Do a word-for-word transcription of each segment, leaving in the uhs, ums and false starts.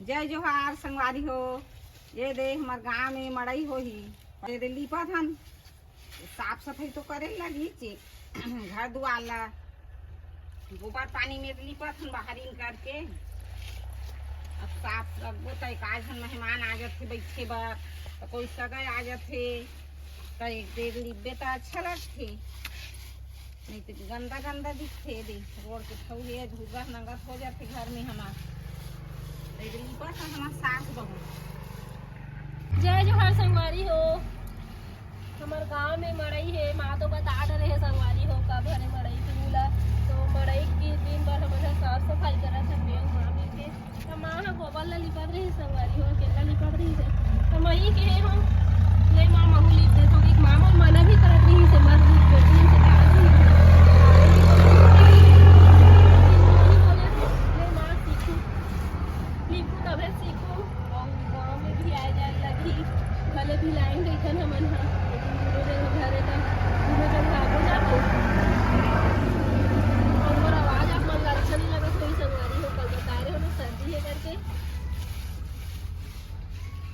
जय जोहार संगवारी हो। ये दे हमर गांव में मड़ई होही, ये दे लिपत हन। साफ सफाई तो करे लगही चे, घर दुआर ला। गोबर पानी में लिपत हन बाहर निकल के। अब साफ रखबो त एकाध झन मेहमान आ जाथे बैठे बर, त कोई सगा आ जाथे, त एक बेर लिपबे त अच्छा लगथे। नहीं तो गंदा गंदा दिखथे दे, रोड के ठऊ हे, धुर्रा नंगत हो जाथे घर में हमार। तो ये लिपत हन हमार सास बहू। जय जोहार संगवारी हो। हमर गांव में मड़ई हे, माँ तो बता डरे हे संगवारी हो, कब हरे मड़ई के मुला। तो मड़ई के दिन भर हमन ह साफ सफाई करत हन, मैं अउ माँ मिलके। त माँ ह गोबर ल लिपत रहिस संगवारी हो, अकेल्ला लिपत रहिस हे। त मही केहे हो, "ले माँ, महू लिप देथव," कि माँ मन मना भी करत रहिस हे, "मत लिप बेटी, ऐसे काहे लिप?" मही बोले, "ले माँ, सीखू, लिपू तभे सीखू।" अउ गाँव में भी आए जाए लगही, भले भी लाइन रहिथन हमन ह, लेकिन दूनों जगह घर हे त दूनों जगह आबो जाबो। अउ मोर आवाज आप मन ला अच्छा नहीं लगत होही संगवारी हो, कल बताए रहे हो ना सर्दी हे करके।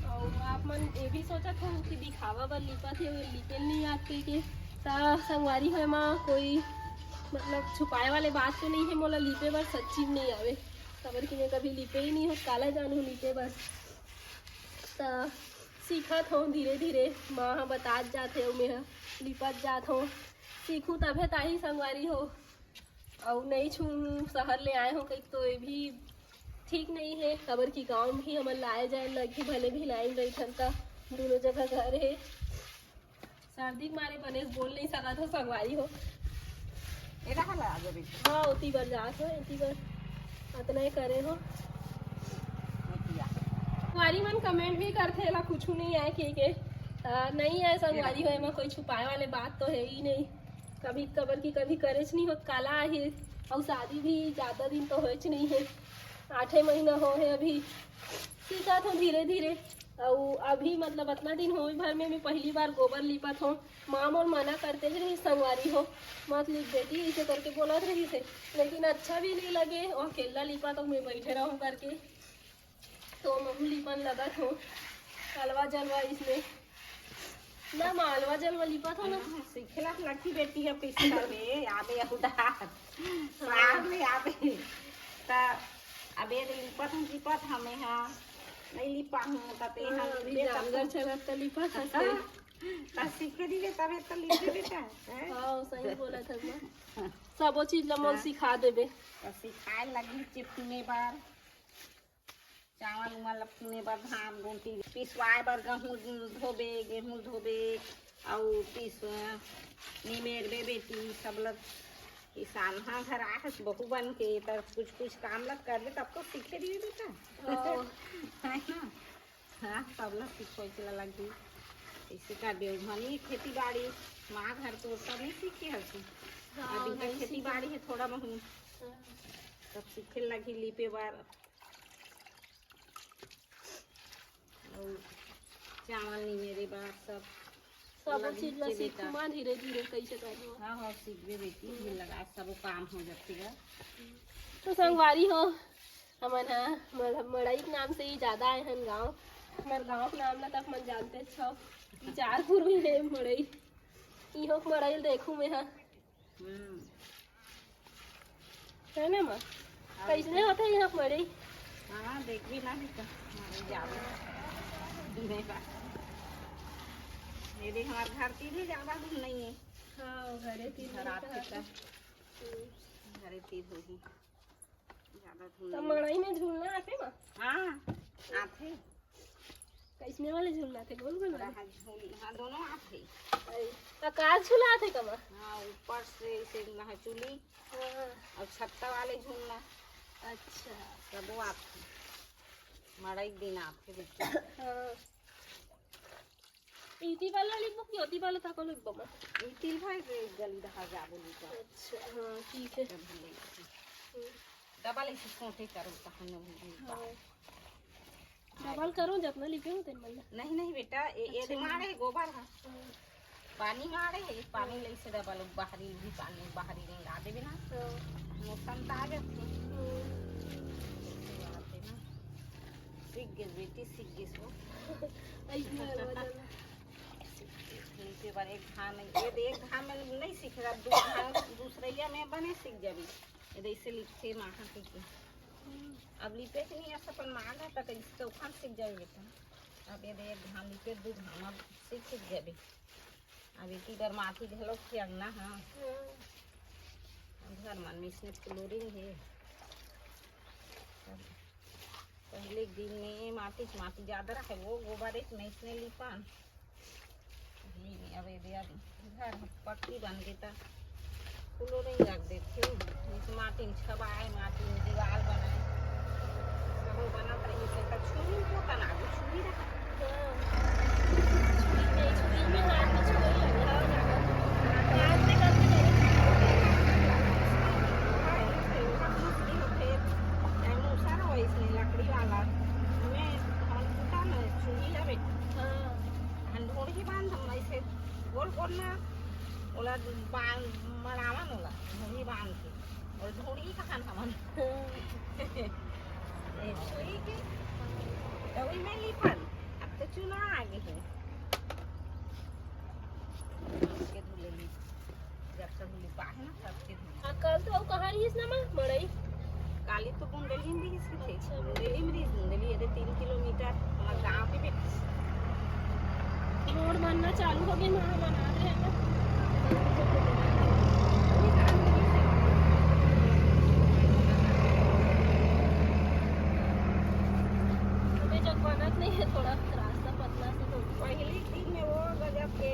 अउ आप मन ये भी सोचत हो कि दिखावा बर लिपत हे, वो लिपे नहीं आत कहिके। त संगवारी हो, एमा कोई मतलब छुपाए वाले बात तो नहीं हे, मोला लिपे बर सच्ची में नहीं आवे, काबर कि मैं कभी लिपे ही नहीं हो, काला जानू लिपे बर। त सीखत हो धीरे धीरे, माँ ह बतात जात हे, अउ मैं ह लिपत जात हो, सीखू तभे ताही संगवारी हो। अउ नई छू शहर ले आए हो कहीं तो ये भी ठीक नहीं हे, काबर कि गाँव में ही हमन लाए जाए लगही, भले भी लाइन रहिथन त दूनों जगह घर हे। सर्दी के मारे बने बोल नहीं सकत हो संगवारी हो। एला हला आगे बेटी। हाँ, ओती बर जात हो, एती बर अतना ही करे हो। मोतिया। संगवारी मन कमेंट भी करथे, एला कुछु नहीं आए के, के। आ, नहीं आए संगवारी हो, एमा कोई छुपाए वाले बात तो हे ही नहीं। कभी काबर कि कभी करेच नहीं होत, काला आही, अउ शादी भी ज्यादा दिन तो होएच नहीं हे, आठे महीना हो हे अभी। सीखत हो धीरे धीरे। अउ अभी मतलब अतना दिन होए भर में मैं पहली बार गोबर लिपत हो। माँ मोर मना करते रहिस संगवारी हो, "मत लिप बेटी," ऐसे करके बोलत रहिस हे, लेकिन अच्छा भी नहीं लगे, अउ अकेला लिपत हो मैं बैठे रहूँ करके। तो महू लिपन लगत हो, अलवा जलवा इसने ना, माँ अलवा जलवा लिपत हो ना। हाँ, सीखे ला लगही बेटी, अब कैसे करबे, आबे उधार। साल में आबे। त अब ये लिपत हूँ, लिपत हमें हाँ, नहीं लिपा हूँ, त ते हाँ, हाँ, अभी लिपे त जामगर तू। चलत त लिपत हस हाँ, त सीखे दिबे तबे त लिपे बेटा, हैं? हाँ, सही बोलत हस माँ। सबो चीज ला मोर हाँ। सिखा देबे। त सिखाए लगी चिपने बार। चावल उवल ल फूने बर, धान रोटी पिसवाए बर, गहूँ धोबे, गेहूँ धोबे, अउ पिस निमेरबे बेटी, सब ल किसान ह घर आए हस बहू बन के, त कुछ कुछ काम ल करबे, तब तो सीखे रही बेटा। हाँ। है ना? हाँ, सब ल सिखोए के ल लगही। ऐसे करबे, उघनी खेती बाड़ी, माँ घर तो सब नहीं सीखे हस। हाँ, अब इहाँ नहीं खेती सीखे। बाड़ी है थोड़ा बहुत, हाँ। तब सीखे लगही लिपे बर। अउ चावल निमेरे बर सब सब लगही चीज ला के सीखू बेटा। माँ धीरे धीरे कैसे करबो। हाँ, हाँ, सीखबे बेटी, हम्म। धीर लगा, सब काम हो जाथे गा। तो संगवारी हो, हमन ह मड़-, मड़ई के नाम से ही ज्यादा आए हन गाँव। हमर गाँव के नाम ला तब मन जानते छव, चारपुर में हे मड़ई। इहो के मड़ई ल देखू मैं ह। हम्म। है ना माँ? हाँ, कैसने होथे यहाँ पढ़े? हाँ, देखबे ना बेटा, हमारे जाबे। नहीं बा। ये देख, हमारे घर तीर ही ज्यादा दूर नहीं है। हाँ, घरे तीर घर नहीं आपके कहा का। था। हम्म। घरे तीर होही। ज्यादा दूर तो नहीं। मड़ई में झूलना आथे माँ? हाँ, आथे। कैसने वाले झूलना थे, गोल गोल वाले? हाँ, झूल, हाँ, दोनों आथे। अरे, आकाश झूला आथे कमा? हाँ, ऊपर से ऐसे नहा चुली हाँ। और छत्ता वाले झूलना। अच्छा। सबो आथे। मड़ई के दिन आथे बेटी। हाँ। इती वाला लिखबो कि ओती वाला तको लिखबो माँ? इती भाई रे गली रहा जाबो लिखा। अच्छा, हाँ, ठीक है। जब हम लेके। हम्म। डबल ऐसे सोटे करो तो हम लोग भी हाँ। डबल करो, जितना लिखे हो तेन मन। नहीं, नहीं बेटा, ये, ये अच्छा। माड़े गोबर है। हाँ। पानी माड़े है, ये पानी हाँ। ले से डबल बाहरी भी पानी बाहरी रेंगा देबे ना। हाँ। मौसम तो आ जाते हैं। हम्म। आते ना। सीख गेस बेटी, सीख गेस वो। अइसे वाला वाला। नीचे बार एक घाम में, ये दे, एक घाम में नहीं सीखेगा, दू घाम दूसरैया में बने सीख जाबी। ये दे इसे लिपथे माँ के के। अब लिपे के नहीं, ऐसा अपन माँ का तक इसके उखान सीख जाबी बेटा। अब ये दे एक घाम लिपे, दू घाम अब सीख, सीख जाबी। अब एक ही बार माटी घलो फेंकना है। हाँ। अब घर मन में इसने flooring है। पहले के दिन में माटी, माटी ज्यादा रहे, वो गोबर एक में इसने लिपन। नहीं, नहीं, अब ये दे, अब घर पक्की बन गई तो flooring रख देते हैं। इस माटी में छबाए, माटी में दीवार बनाए। सब वो बनत रही, से तो छुरी को तना, छुरी रखा। हाँ। छुरी में, छुरी में हाथ में छुरी लगे। हाँ, हाँ। हाथ में करके नहीं। हाँ, ये तो इनका कुछ नहीं होते। चाहे मूसर हो, इसमें लकड़ी वाला। हमें हम कुटा ना, छुरी लगे। हाँ। हम ढोढ़ी बांध, हम ऐसे गोल गोल ना, ओला बांध, मड़ावन ओला, ढोढ़ी बांध के। और ढोढ़ी कहाँ हमन? ए, छुरी के, तो वही में लिपन। अब तो चुना आगे है। के धुले ली। जब तक लिपा है ना, तब के धुले। आ, कल तो वो कहाँ रहीस ना माँ, मड़ई? काली तो बुंदेली में रहीस के थे। अच्छा। बुंदेली में रहीस, बुंदेली ये दे तीन किलोमीटर, हमारे गाँव के बेटी। रोड बनना चालू हो गई, वहाँ बना रहे हैं ना। अबे जब बनत नहीं है, थोड़ा रास्ता पतला से तो। पहली दिन में वो गजब के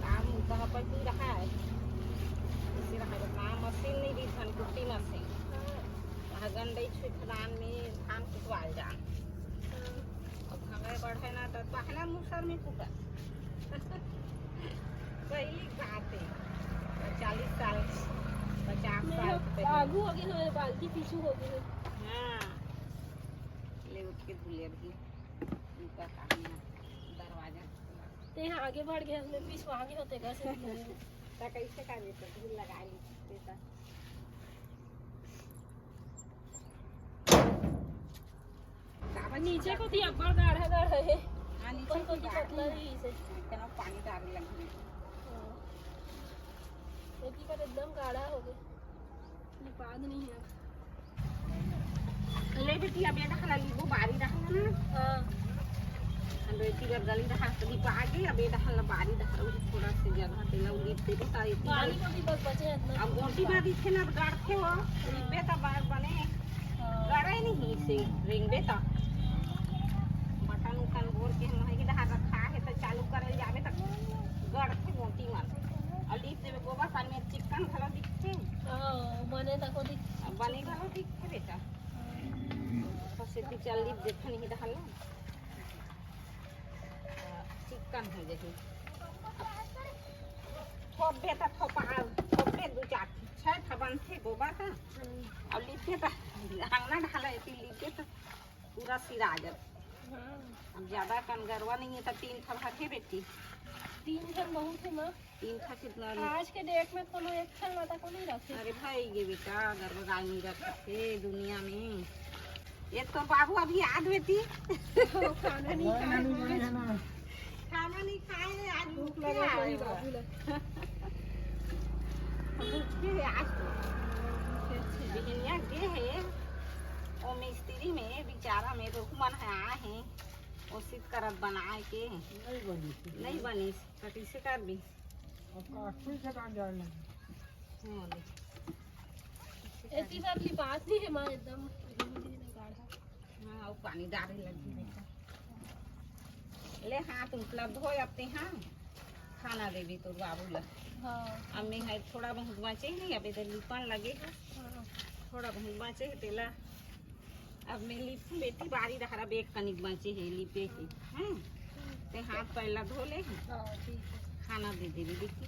काम कहाँ पर भी रहा है। इसी रहा है, काम मशीन नहीं दी, धन कुट्टी मशीन। हाँ। वहाँ गंडई छुई खदान में धान कुटवाल जान। हाँ। अब हमें बढ़े ना तो पहला मूसर में कुटा। पहली बात है, चालीस साल, पचास साल पहले। आगू हो गई हो, बाल्टी पीछू हो गई हो। हाँ, ले उठ के धुले अभी। ऊपर का है ना, दरवाजा। ते यहाँ आगे बढ़ गए, हमने पीछू आगे होते कैसे? ता कैसे का नहीं तो धूल लगा ली, बेटा। नीचे को थी अब्बड़ गाढ़ा गाढ़ा है। हाँ, नीचे ऊपर को थी पतला रही इसे। इतना पानी डाल लगी। हाँ। एक ही का एकदम गाढ़ा हो गया। लिपाद नहीं है। ले बेटी, अब ये डहला लीबो, बारी डहला ना। हाँ। हम बेटी का गली डहला तो लिपा गई, अब ये डहला बारी डहला थोड़ा सी जगह पे ला लिप दे, ताई पानी को भी बस बचे इतना। अब गोटी बारी थे ना, गाड़ थे हो, लिपे तो बार बने। हाँ। गड़े नहीं से, रेंगबे त। बटन उटन बोर के हम है कि डहार रखा है, तो चालू करे जाबे त गड़ के मोटी मन। और लीप देवे गोबर पानी में चिक्कन घलो दिखते। हाँ, बने तको दिख। अब बने घलो दिखते बेटा। तो से भी चल लीप देखे नहीं डहार ला। चिक्कन हो जाही। थोपबे त थोपा, थोपबे दू चार, छह ठा बनथे गोबर का। और लीपे त अंगना ढाला है, लीपे त पूरा सिरा जात। हाँ। अब ज्यादा कन गरवा नहीं है, तो तीन ठन रखे बेटी। तीन ठन बहुत है माँ। तीन ठा कितना? आज के डेट में कोनो एक ठन माता को नहीं रखे। अरे भाई, ये बेटा, गरवा गाय नहीं रखते दुनिया में। ये तो बाबू अभी याद बेटी। खाना नहीं खाए। खाना नहीं खाए, आज भूख भूख लगा है। बाबू लगा। भूख के है आज तो। बिहनिया गे है, वो मिस्त्री में बेचारा में रोहू मन है आए हैं, वो सित करत बनाए के। नहीं बनी। नहीं बनी, तो कैसे कर भी? अब काफी से काम जाए लगी। हाँ, देख। इतनी बार लिपात नहीं है माँ, एकदम धीरे-धीरे गाढ़ा। हाँ, वो पानी डारे लगी बेटा। ले हाथ उपलब्ध हो अब ते, हाँ, खाना देवी तोर बाबू ला। हाँ। अब मैं है थोड़ा बहुत बचे ही नहीं, अभी तो लिपन लगे है। हाँ। थोड़ा बहुत बचे है तेला। अब मैं लिपू बेटी बारी डहरा बेग कनिक बचे है लिपे के, हैं? ते हाथ पैर ला धो ले, हाँ, ठीक है। खाना दे देवी बेटी।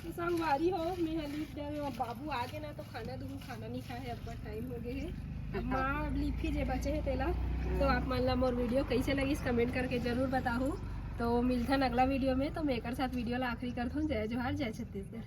तो संगवारी हो, मैं ह लीप डरे, अब बाबू आगे ना तो खाना दूहूँ, खाना नहीं खाए, अब टाइम हो गए है। अब माँ अब लीपी जे बचे है तेला। तो आप मन ला मोर वीडियो कैसे लगिस, कमेंट करके जरूर बताहू। तो मिलथन अगला वीडियो में, तो मैं एकर साथ वीडियो ला आखिरी करथूँ। जय जोहार, जय छत्तीसगढ़।